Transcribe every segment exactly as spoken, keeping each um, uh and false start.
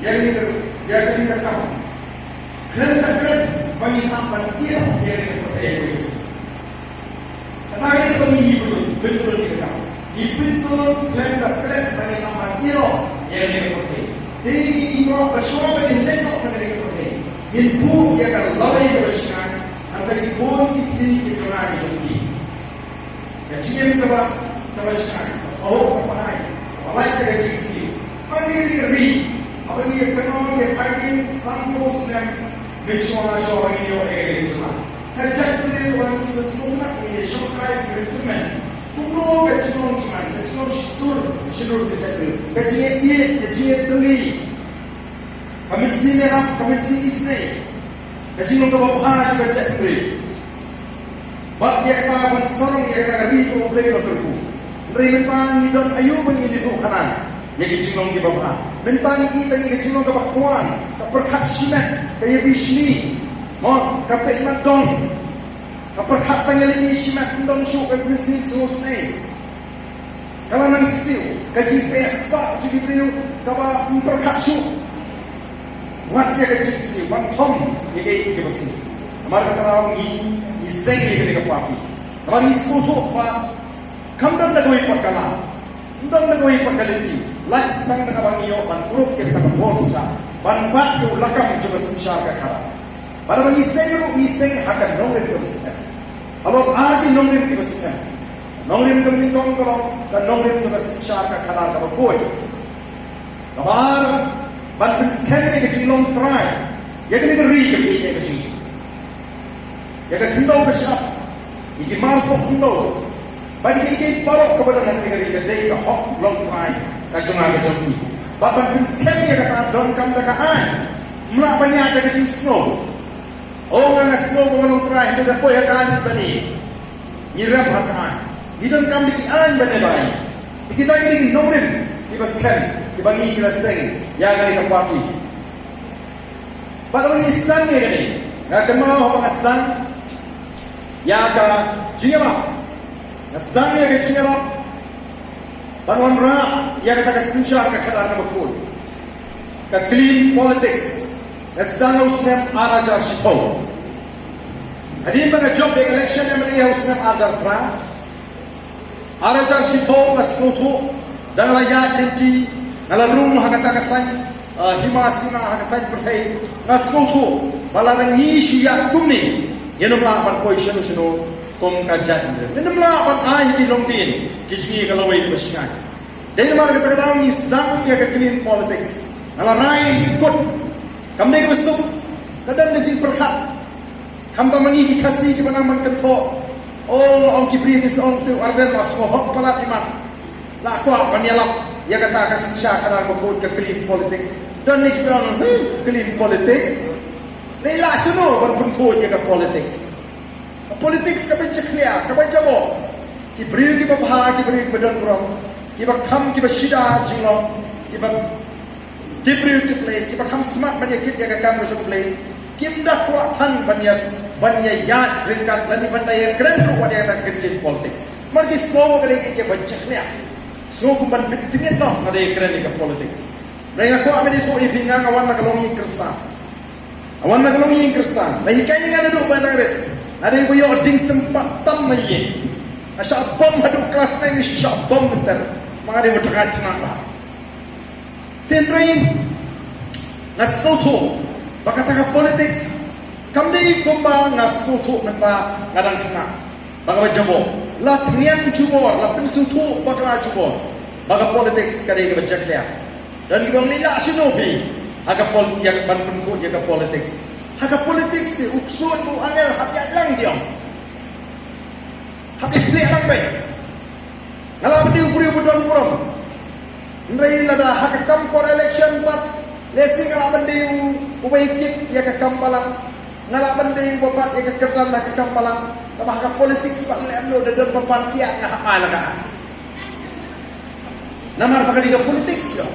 Ïa kane ka, ïa kane ka kam. Khlem da klet ba ngin hap ban ïeh ïa kane ka pyrthei. Kata ka dei ba ngi, ngi pynlong, pynlong ïa ka kam. Ngi pynlong khlem da klet ba ngin hap ban ïeh ïa kane ka pyrthei. Te ngi, ngi ïoh ba shuwa ba ngin leit noh na kane ka pyrthei, ngin buh ïa ka lawei kaba shngaiñ, hangta ki bun ki thli ki jong nga ki jong phi. Ka jingim kaba, kaba shngaiñ, kaba hok kaba ai, kaba lait da ka jingsniew. Ma ngi ka ri, haba ngi ïa pynlong ïa ka ri sanphew snem mynshuwa, shuwa ba ngin ïoh ïa ka ri jong nga. Ka jaitbynriew ba ngi sa sngewtynnat, ngi ïa shongkai, ngi ïa tymmen. Kumno ka jinglong jingman, ka jinglong shisur shindur ka jaitbynriew, ka jingïaieit, ka jingïatylli, ka mynsiem ïarap, ka mynsiem isynei, ka jinglong kaba bha jong ka jaitbynriew. Bad ïa kata ban sarong ïa kata ka ri kaba U Blei u la kyrkhu. Hynrei mynta ngi don aïu ba ngin ïathuhkhana ïa ki jinglong kiba bha? Mynta ngi ïohi tang ïa ka jinglong kaba khwan, ka pyrkhat shimet, ka ïabi shni, mo, ka peit mat dong, ka pyrkhat tang ïa lade shimet, ym don shuh ka mynsiem sngewsynei. Ka la nang sniew, ka jingpyrshah jong ki briew kaba ym pyrkhat shuh. Wat ïa ka jingsniew ban thom ïa kaei kaba sniew. Namar kata ka daw ngi, ngi seng ïa kane ka party. Namar ngi sngewthuh ba kam don da kawei pat ka la, ym don da kawei pat ka lynti. Lait tang da kaba ngi ïoh ban kurup ïa kata ka bor synshar, ban bat ïa u lakam jong ka synshar ka khadar. Bad haba ngi seng ruh, ngi seng ha ka nongrim kaba snem. Halor ar ki nongrim kiba snem. Nongrim kaba nyngkong ka long ka nongrim jong ka synshar ka khadar kaba khuid. Kaba ar, ban pynskhem ïa ka jinglong trai ïa kane ka ri kaba ïeit ka jong ngi. Ïa ka khyndew ka shyiap, ïa ki mar pok khyndew, bad ïa kiei kiei baroh kaba don ha kane ka ri, ka dei ka hok long trai ka jong nga ka jong phi. Bad ban pynskhem ïa kata donkam da ka aiñ. Ym lah ban ïaid da ka jingsngew. O, nga nga sngew ba nga long trai, hynrei da poi ha ka aiñ ba ngi, ngi rem ha ka aiñ. Ngi donkam da ki aiñ ban ïa bai. Te kita ki dei ki nongrim kiba skhem, kiba ngi, ki la seng ïa kane ka party. Bad haba ngi sdang ïa kane, nga kynmaw haba nga sdang ïa ka jingïarap, nga sdang ïa ka jingïarap ban wanrah ïa kata ka synshar ka khadar kaba khuid, ka clean politics, nga sdang ha u snem ar hajar shiphew. Hadien ba nga jop ïa ka election M L A ha u snem ar hajar phra, ar hajar shiphew, nga sngewthuh, da nga la ïaid lynti, nga la rung ha kata ka saiñ, ah, hima sima, ha ka saiñ pyrthei, nga sngewthuh ba lada ngi shu ïaid kumne, ngin ym lah ban poi shano shano kum ka jaitbynriew. Ngin ym lah ban ai ha ki longdien ki jong ngi ka lawei kaba shngaiñ. Dei namar kata ka daw ngi sdang ïa ka clean politics. Nga la rai kut. Kam dei kaba suk, ka don ka jingpyrkhat. Khamtam ma ngi ki Khasi kiba nang ban kynthoh. O, ong ki briew, ki sa ong te u Ardent u sngewhok palat, i mat. La kwah ban ïalap ïa kata ka synshar khadar kaba khuid, ka clean politics. Don ne kiba ong, "Hmm, clean politics." Lei lah shano ban pynkhuid ïa ka politics. Ka politics kaba jakhlia, kaba jabok. Ki briew kiba bha, ki briew kiba don burom, kiba kham, kiba shida jinglong, kiba tip briew tip Blei, kiba kham smat ban ïa kit ïa ka kam ka jong U Blei, kim da kwah than ban ïa, ban ïa ïaid ryngkat lane ban da ïa kren ruh wat ïa kata ka ktien politics. Namar ki sngew ba ka dei kaba jakhlia. Sngew kum ban bit tyngeh noh lada ïa kren ïa ka politics. Hynrei nga kwah ban ïathuh ïa phi, nga nga wan na ka longïing Khristan. Nga wan na ka longïing Khristan. La hikai ïa nga naduh ba nga dang rit. Nga dei ba ïoh ding sympat tam na ïing. Nga shah bom haduh klas nine, nga shah bom mynta. Ma nga dei ba dang rit na ba. Hynrei nga sngewthuh ba kata ka politics kam dei kumba nga sngewthuh mynba nga dang khynnah. Ba kaba jubor, la thngan jubor, la pynsngewthuh bakla jubor ba ka politics ka dei kaba jakhlia. Don kiba ong, lei lah shano phi ha ka pol-, ïa ka ban pynkhuid ïa ka politics. Ha ka politics te u ksuid bad u angel hap ïaid lang, ki ong. Hap ïaid lang beit. Nga lah ban dei u briew ba don burom. Hynrei lada ha ka kam por election pat, lehse nga lah ban dei u, uba ïakit ïa ka kam balang. Nga lah ban dei uba bat ïa ka kyrdan ha ka kam balang. Tangba ha ka politics pat lem noh, da don ba pan kiad nga hap ai la ka ai. Namar ba ka dei ka politics ïa.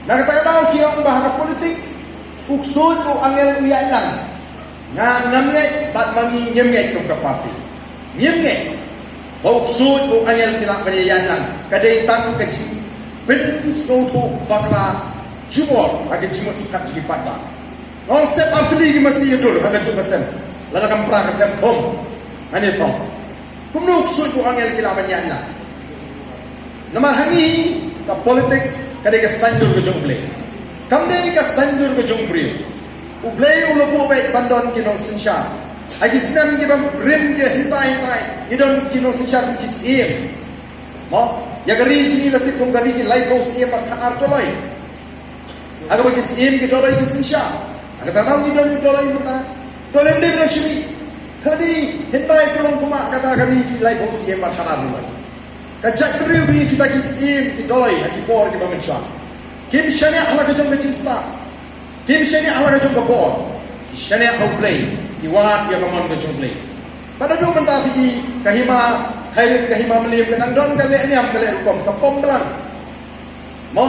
Na kata ka daw ki ong ba ha ka politics u ksuid u angel u ïaid lang. Nga ngam ngeit bad ma ngi ngim ngeit kum ka party. Ngim ngeit ba u ksuid u angel ki lah ban ïaid lang. Ka dei tang ka jingpynsngewthuh bakla jubor ha ka jingmut jingpyrkhat jong ki paidbah. Nga ong step artylli ki masi ïa dur ha kajuh ka sem. Lada kam pra ka sem, khum, ngan ïathuh kumno u ksuid u angel ki lah ban ïaid na. Namar hangne ka politics ka dei ka saiñdur ka jong U Blei. Kam dei ka saiñdur ka jong u briew. U Blei u la buh beit ban don ki nongsynshar. Ha ki snem kiba rim ki hyntai hyntai, ngi don ki nongsynshar kum ki syiem. Mo, ïa ka ri jong ngi la tip kum ka ri ki laiphew syiem bad khatar doloi. Ha kaba ki syiem ki doloi ki synshar. Ha kata ka daw ngi don ki doloi mynta. Doloi ym dei ban shim ïa ka ri, hynrei ka long kumba kata ka ri ki laiphew syiem bad khatar doloi. Ka jaitbynriew ba ngi kita ki syiem ki doloi ha ki por kiba mynshuwa, kim shaniah ha la ka jong ka jingstad. Kim shaniah ha la ka jong ka bor. Ki shaniah ha U Blei. Ki wad ïa ka mon ka jong U Blei. Bad haduh mynta phi i ka hima Khyrim, ka hima Mylliem, ka dang don ka leh niam ka leh rukom, ka pom blang. Mo,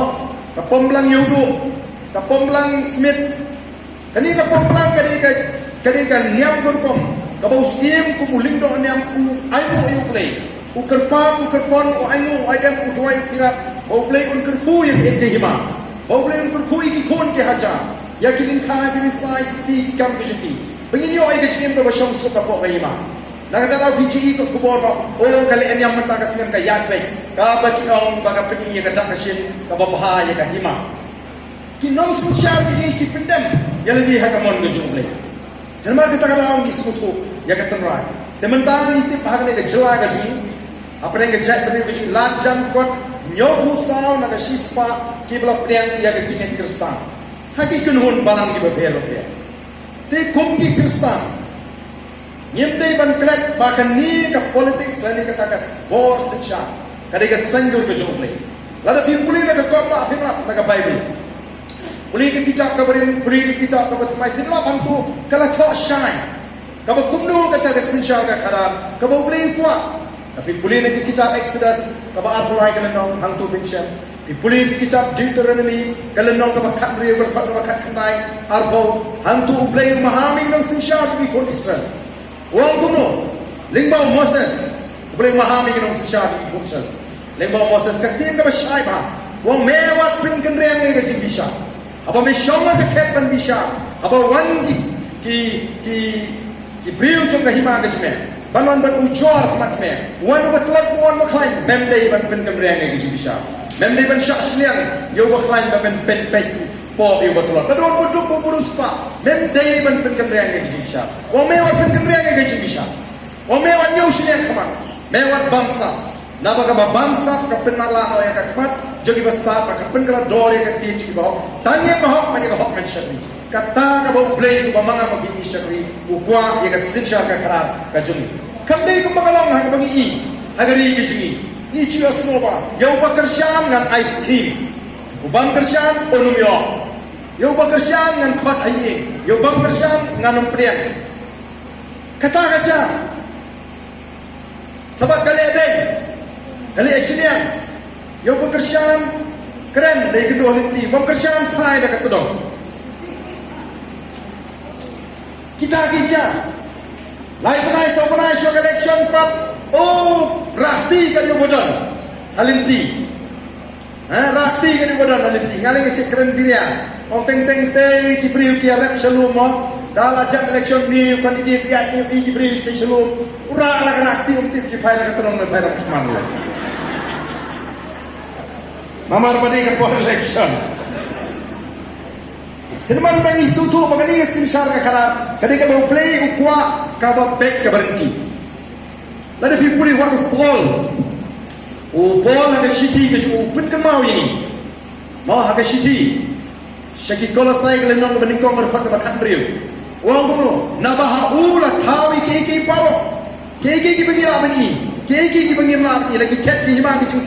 ka pom blang ïewduh, ka pom blang smit. Kane ka pom blang ka dei ka, ka dei ka niam ka rukom kaba u syiem kum u lyngdoh niam u ainguh ïa U Blei. U kyrpad, u kyrpon, u ainguh, u aidem, u duwai, u kyrpad ba U Blei un kyrkhu ïa ka hima, ba U Blei un kyrkhu ïa ki khun ki hajar, ïa ki lyngkha, ki risa, ki kti, ki kam ki jong ki, ba ngin ïoh ïa ka jingim kaba shong suk hapoh ka hima. Na kata ka daw phi ju i ka khubor ba, oh, ka leh niam mynta ka snem ka ïaid beit, kaba ki ong ba ka pyni ïa ka dak ka shin kaba bha ïa ka hima. Ki nongsynshar ki jong ngi ki pyndem ïa lade ha ka mon ka jong U Blei. Te namar kata ka daw ngi sngewthuh ïa ka tynrai. Te mynta ngi tip ha kane ka jylla ka jong ngi, hapdeng ka jaitbynriew ka jong ngi, lad jan kot hynñiewphew saw na ka shispah kiba la pdiang ïa ka jingngeit Khristan ha ki kynhun balang kiba pher ba pher. Te kum ki Khristan, ngim dei ban klet ba kane ka politics lane kata ka bor synshar ka dei ka saiñdur ka jong U Blei. Lada phi pule na ka kot ba phin lap na ka Baibl, pule ka kitab kaba rim, pule ka kitab kaba thymmai, phin lap hangto ka la thoh shai kaba kumno kata ka synshar ka khadar kaba U Blei u kwah. Lada phi pule na ka kitab Exodus kaba arphew lai ka lynnong, hangto phin shem. Phi pule ki kitab Deuteronomy ka lynnong kaba khathynriew, ka dkhot kaba khatkhyndai, arphew, hangto U Blei u maham ïa ki nongsynshar jong ki khun Israel. U ong kumno? Lyngba u Moses U Blei u maham ïa ki nongsynshar jong ki khun Israel. Lyngba u Moses ka ktien kaba shai bha. U ong, me wat pynkynriang ïa ka jingbishar. Haba me shong ha ka khet ban bishar, haba wan ki, ki, ki, ki briew jong ka hima ka jong me ban wan ban ujor ha khmat me, wan uba tlot, wan uba khlaiñ, mem dei ban pynkynriang ïa ka jingbishar. Mem dei ban shah shiliang ïa uba khlaiñ ba men peit peit pop ïa uba tlot. Lada wan uba duk, uba riewspah, mem dei ban pynkynriang ïa ka jingbishar. U ong me wat pynkynriang ïa ka jingbishar. U ong me wat ñiew shiliang khmat, me wat bamsap. Naba kaba bamsap ka pynmatlah noh ïa ka khmat jong ki bastad, bad ka pynkylla dor ïa ka ktien jong ki bahok. Tang ïa ka bahok, bad ïa ka hok men shakri. Kata kaba U Blei uba ma nga ma phi ngi shakri u kwah ïa ka synshar ka khadar ka jong ngi. Kam dei kumba ka long ha kaba ngi i ha ka ri ka jong ngi. Ngi ju ïohsngew ba ïa uba kyrshan ngan ai skim, u bym kyrshan un ym ïoh. Ïa uba kyrshan ngan khot ha ïing, ïa u bym kyrshan ngan ym pdiang. Kata ka jia. Sa bad ka leh beiñ, ka leh shiliang. Ïa uba kyrshan kren da ïakynduh ha lynti, u bym kyrshan phai da ka tdong. Kita ki jia. Lai bnai saw bnai shuwa ka election pat, oh, rah kti ka ïa uba don ha lynti. Ha, rah kti ka dei uba don ha lynti. Nga leh nga shu kren biria. Ong teng teng te ki briew ki ïarep sha lum mo. Da la jan election ni u candidate ïa ni ki briew sha lum. U rah la ka rah kti, um tip ki phai la ka tnong ne phai la ka khman. Namar ba dei ka por election. Te namar ba ngi sngewthuh ba kane ka synshar ka khadar ka dei kaba U Blei u kwah, kaba beit, kaba ryntih. Lada phi pule wat u Paul. U Paul ha ka shithi ka jong u u pynkynmaw ïa ngi. Mo, ha ka shithi sha ki Kolosai ka lynnong kaba nyngkong, ka dkhot kaba khathynriew. U ong kumno? Naba ha u la thaw ïa kiei kiei baroh. Kiei kiei kiba ngi lah ban i, kiei kiei kiba ngim lah ban i, la ki khet ki hima ki jing